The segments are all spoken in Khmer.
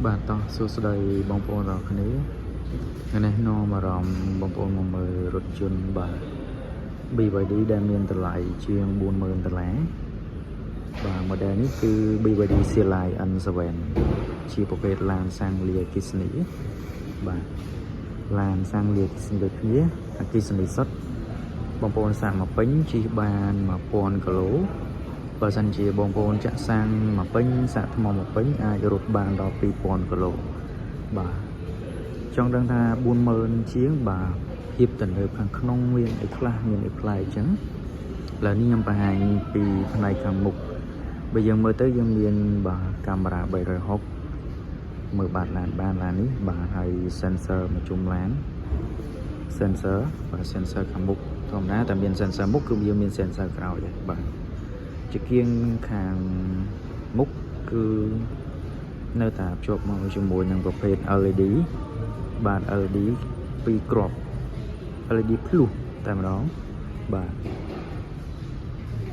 បាទតោះសួស្តីបងប្អូនទាំងអស់គ្នាថ្ងៃនេះនាំអារម្មណ៍បងប្អូនមកមើលរថយន្តបាទ BYD ដែលមានតម្លៃជាង40000ដុល្លារបាទ model នេះគឺ BYD Sealion 7ជាប្រភេទឡានសាំងលាយអគ្គិសនីបាទឡានសាំងលាយអគ្គិសនីដូចគ្នាអគ្គិសនីសុទ្ធបងប្អូនសាកមកពេញជិះបាន1000គីឡូបើសិនជាបងប្អូនចាក់សាំងមកពេញសាកថ្មមកពេញអាចរត់បានដល់2000គីឡូបាទចង់ដឹងថា40000ជាងបាទភាពទំនើបខាងក្នុងមានអីខ្លះមានអីប្លែកអញ្ចឹងឥឡូវនេះខ្ញុំបង្ហាញពីផ្នែកខាងមុខបើយើងមើលទៅយើងមានបាទកាមេរ៉ា360មើលបាតឡានបានឡាននេះបាទហើយ sensor មកជុំឡាន sensor បាទ sensor ខាងមុខធម្មតាតែមាន sensor មុខគឺវាមាន sensor ក្រោយដែរបាទជាគៀងខាងមុខគឺនៅតែភ្ជាប់មកជាមួយនឹងប្រភេទ LED បាទ LED ពីរគ្រាប់ LED ភ្លុះតែម្ដងបាទ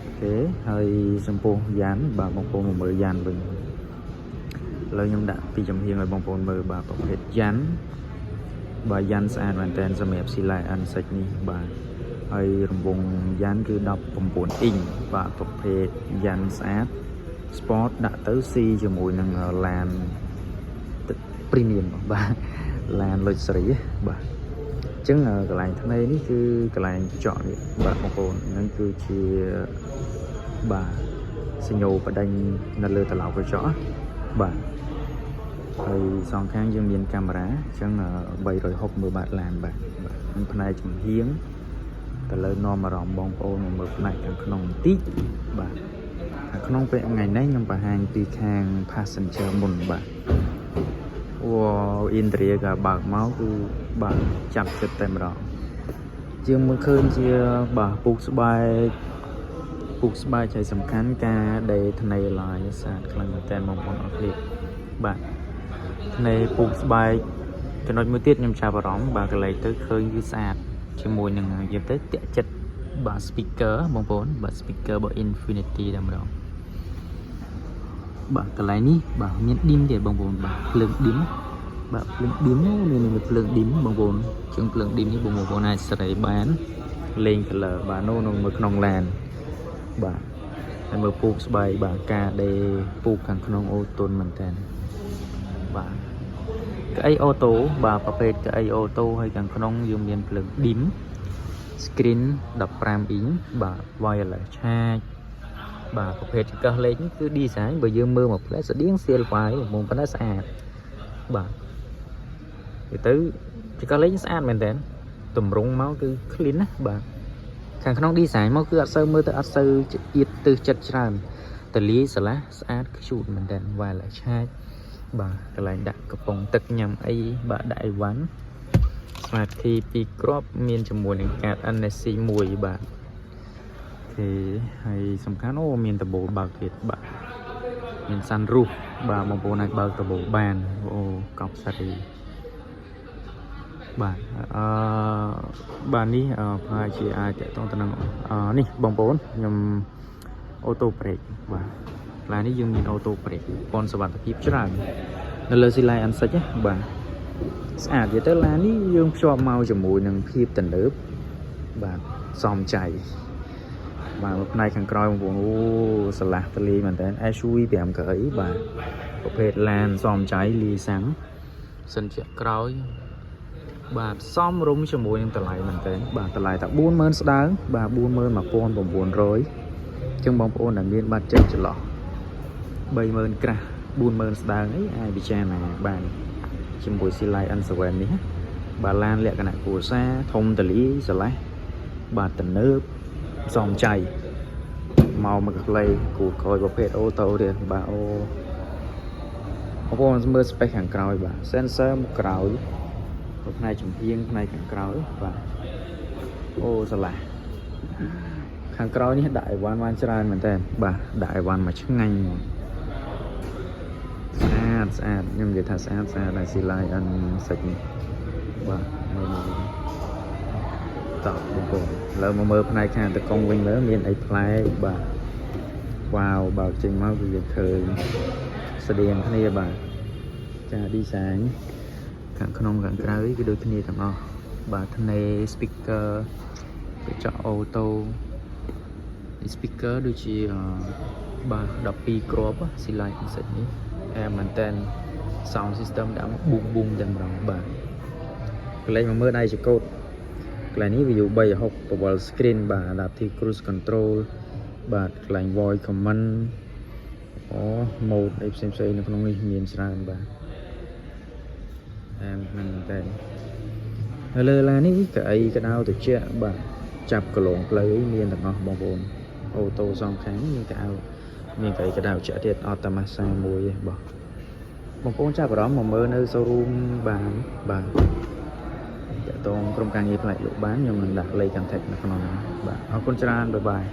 OK ហើយចំពោះយ៉ានបាទបងប្អូនមកមើលយ៉ានវិញឥឡូវខ្ញុំដាក់ពីចំហៀងឲ្យបងប្អូនមើលបាទប្រភេទយ៉ានបាទយ៉ានស្អាតមែនតើសម្រាប់ Sealion 6នេះបាទហើយរង្វង់យ៉ានគឺ19អ៊ីងបាទប្រភេទយ៉ានស្អាត sport ដាក់ទៅស៊ីជាមួយនឹងឡាន premium បាទឡាន luxury បាទអញ្ចឹងកន្លែងថ្មីនេះគឺកន្លែងចកនេះបាទបងប្អូនហ្នឹងគឺជាបាទសញ្ញោបដិញនៅលើត្រឡោកក្រចកបាទហើយសងខាងយើងមានកាមេរ៉ាអញ្ចឹង360មើលបាតឡានបាទបាទនឹងផ្នែកចំហៀងទៅលើនាំអារម្មណ៍បងប្អូនមកមើលផ្នែកខាងក្នុងបន្តិចបាទខាងក្នុងពេលថ្ងៃនេះខ្ញុំបង្ហាញពីខាង passenger មុនបាទវ៉ាវ interior ក៏បើកមកគឺបាទចាប់ចិត្តតែម្ដងជាងមើលឃើញជាបាទពូកស្បែកពូកស្បែកហើយសំខាន់ការដេថ្នេរឡាយស្អាតខ្លាំងមែនតើបងប្អូនអរគ្នាបាទថ្នេរពូកស្បែកចំណុចមួយទៀតខ្ញុំចាប់អារម្មណ៍បាទកន្លែងទៅឃើញគឺស្អាតជាមួយនឹងនិយាយទៅតាក់ចិត្តបាទ speaker បងប្អូនបាទ speaker របស់ Infinity តែម្ដងបាទកន្លែងនេះបាទមាន dim ទៀតបងប្អូនបាទភ្លើង dim បាទភ្លើង dim ណាមានមានភ្លើង dim បងប្អូនជាងភ្លើង dim នេះបងប្អូនអាចសេរីបានលេង color បាទនោះនៅមើលក្នុងឡានបាទហើយមើលពូកស្បែកបាទការដេពូកខាងក្នុងអូទុនមែនតើបាទកៅអី auto បាទប្រភេទកៅអី auto ហើយខាងក្នុងយើងមានភ្លើង dim screen 15អ៊ីងបាទ wireless charge បាទប្រភេទចង្កឹះលេខនេះគឺ design បើយើងមើលមកផ្លែស្តៀង CL5 បងប៉ុន្តែស្អាតបាទនិយាយទៅចង្កឹះលេខស្អាតមែនតើតម្រង់មកគឺ clean ណាបាទខាងក្នុង design មកគឺអត់សូវមើលទៅអត់សូវអៀតទិសចិត្តច្រើនតលាយស្រឡះស្អាត cute មែនតើ wireless charge បាទកន្លែងដាក់កំប៉ុងទឹកញ៉ាំអីបាទដាក់អីវ៉ាន់ Smart key ពីរគ្រាប់មានជាមួយនឹងកាត NFC មួយបាទ OK ហើយសំខាន់អូមានដបូលបើកទៀតបាទមាន sunroof បាទបងប្អូនអាចបើកដបូលបានអូកប់សារីបាទអឺបាទនេះប្រហែលជាអាចតកតងទៅនឹងអឺនេះបងប្អូនខ្ញុំ auto brake បាទកន្លែងនេះយើងមាន auto brake ពន្ធសុវត្ថិភាពច្រើននៅលើ Sealion 6ណាបាទស្អាតនិយាយទៅឡាននេះយើងភ្ជាប់មកជាមួយនឹងភាពទំនើបបាទសំចៃបាទផ្នែកខាងក្រោយបងប្អូនអូស្រឡះតលីមែនតើ SUV 5កៅអីបាទប្រភេទឡានសំចៃលីសាំងសិនជាក្រោយបាទសំរុំជាមួយនឹងតម្លៃមែនតើបាទតម្លៃតែ40000ស្ដើងបាទ41900ចឹងបងប្អូនដែលមានបាត់ចិត្តចន្លោះ30000ក្រាស់40000ស្ដើងអីអាចពិចារណាបានជាមួយ Sealion 7នេះណាបាទឡានលក្ខណៈគ្រួសារធំតលីស្រឡះបាទទំនើបសំចៃមកមកក្លីគូក្រោយប្រភេទ auto ទៀតបាទអូបងប្អូនមើល space ខាងក្រោយបាទ sensor មកក្រោយផ្នែកចំហៀងផ្នែកខាងក្រោយបាទអូស្រឡះខាងក្រោយនេះដាក់អីវ៉ាន់បានច្រើនមែនតើបាទដាក់អីវ៉ាន់មកឆ្ងាញ់ហ្មងស្អាតស្អាតខ្ញុំនិយាយថាស្អាតស្អាតហើយ Sealion 6នេះបាទមើលមើលតោះបងប្អូនឥឡូវមកមើលផ្នែកខាងតកងវិញមើលមានអីប្លែកបាទវ៉ាវបើកចេញមកគឺយើងឃើញស្តៀងគ្នាបាទ ការ design ខាងក្នុងខាងក្រៅគឺដូចគ្នាទាំងអស់បាទថ្នេរ speaker កញ្ចក់ auto speaker ដូចជាអឺបាទ12គ្រាប់ស៊ីឡាយសិតនេះអែមែនតែន sound system ដាក់មកប៊ូមប៊ូមតែម្ដងបាទកន្លែងមកមើលដៃចកូតកន្លែងនេះ view 360ពវល់ screen បាទ adaptive cruise control បាទកន្លែង voice command អូ mode អីផ្សេងផ្សេងៗនៅក្នុងនេះមានច្រើនបាទអែមមែនតែនៅលើឡាននេះកៅអីក្តៅត្រជាក់បាទចាប់កន្លងផ្លូវអីមានទាំងអស់បងប្អូន auto សងខាងមានកៅអៅមានកៅអីក្តៅត្រជាក់ទៀតអត់តែម៉ាសាមួយទេបាទបងប្អូនចាប់អារម្មណ៍មកមើលនៅ showroom បានបាទតាក់ទងក្រុមការងារផ្នែកលក់បានខ្ញុំនឹងដាក់លេខ contact នៅក្នុងហ្នឹងបាទអរគុណច្រើន bye bye.